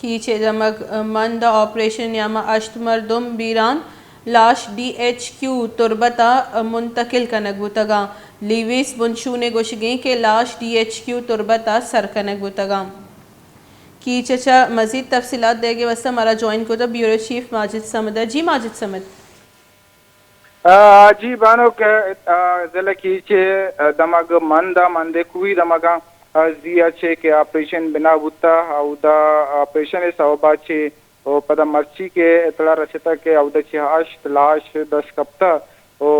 کیچ ءِ دمگ مند ءَ آپریشن ءِ نیام ءَ ہشت مردم بیران، لاش ڈی ایچ کیو تربت ءَ منتقل کنگ بوتگ اَنت۔ لیویز بنشون ءِ گوشگ اِنت کہ لاش ڈی ایچ کیو تربت ءَ سر کنگ بوتگ اَنت۔ کیچ ءَ چہ مزید تفصیلات دئیگ ءِ واستہ مارا جوائن کتگ بیورو چیف ماجد صمد ءَ۔ جی ماجد صمد۔ آ، جی بانک، آ، ضلع کیچ ءِ دمگ مند ءَ، مند کوہی دمگ ءَ، آ، زی ءَ چہ کہ آپریشن بنا بوتگ، اودا آپریشن ءِ سوب ءَ چہ و پدا مرچی کہ اطلاع رسیتگ کہ اودا چہ ہشت لاش دست کپتگ و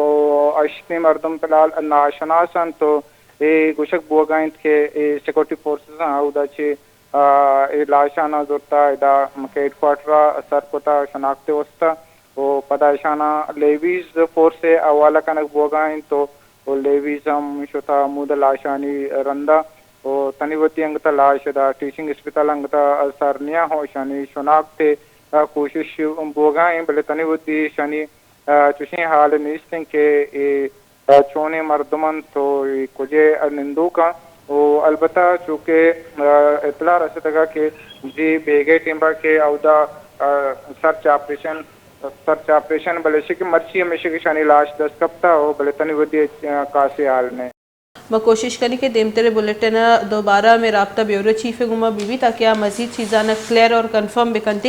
ہشتیں مردم فی الحال ناشناس اَنت و اے گوشگ بوگ ءَ اِنت کہ اے سیکورٹی فورسز آں اودا چہ، آ، اے لاشاناں زرتگ، ادا کہ ہیڈ کوارٹر ءَ سر کتگ شناخت ءِ واستہ و پدا اشاناں لیویز فورس ءِ حوالہ کنگ بوگ ءَ اِنت و و لیویز ہم شتگ ہمودا لاشانی رند ءَ و تنی وھدی انگت ءَ لاش ادا ٹیچنگ اسپتال انگت ءَ سر نیاں و اشانی شناخت ءِ، آ، کوشش بوگ ءَ اِنت، بلے تنی وھدی اشانی، آ، چوشیں حال نیست اِنت کہ اے، آ، چونیں مردم اَنت و اے کجے ءَ نندوک اَنت و البتہ چونکہ، آ، اطلاع رسیتگ کہ زی بیگہ ءِ ٹیم ءَ کہ اودا، آ، سرچ آپریشن، سرچ آپریشن بلے شہ کہ مرچی ہمیشہ کہ اشانی لاش دست کپتگ و بلے تنی وھدی، آ، کاسے حال نہ اِنت۔ ما کوشش کنیں کہ دیمتر ءِ بلیٹن ءَ دوبارہ ہمے رابطہ بیورو چیف ءِ گوما بہ بیت تاکہ آ مزید چیزاں ءَ کلیئر اور کنفرم بہ کنت۔